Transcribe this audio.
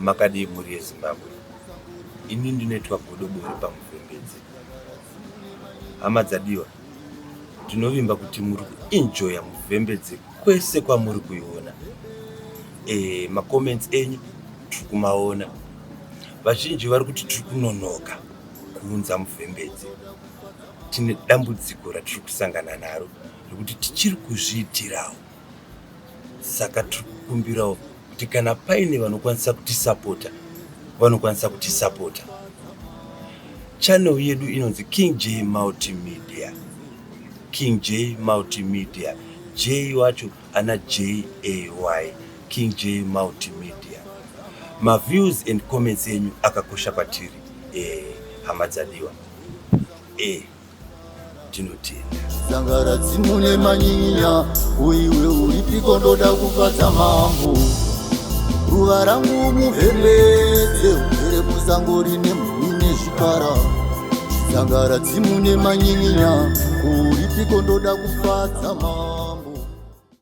Makadii mhuri yeZimbabwe? Ini ndinoitwa Godobori paMuvhembedzi. Hama dzadiwa, ndinovimba kuti muri kuenjoya Muvhembedzi kwese kwamuri kuiona. E, macomments enyu tiri kumaona. Vazhinji vari kuti tiri kunonoka kuunza Muvhembedzi. Tine dambudziko ratiri kusangana naro rekuti tichiri kuzviitirawo. Saka tiri kukumbirawo kuti kana paine vanokwanisa kutisapota vanokwanisa kutisapota. Channel yedu inonzi King J Multimedia. King J Multimedia. J wacho ana J A Y. King J Multimedia. Maviews and comments enyu akakosha kwatiri eh, hama dzadiwa eh. Tinotenda. Zangara dzimune manyinya uiwe uripiko ndoda kufadza mambo ruva rangu muvhembedze ugere musango rine mhuri nezvikara Zangara dzimune manyinya uripiko ndoda kufadza mambo.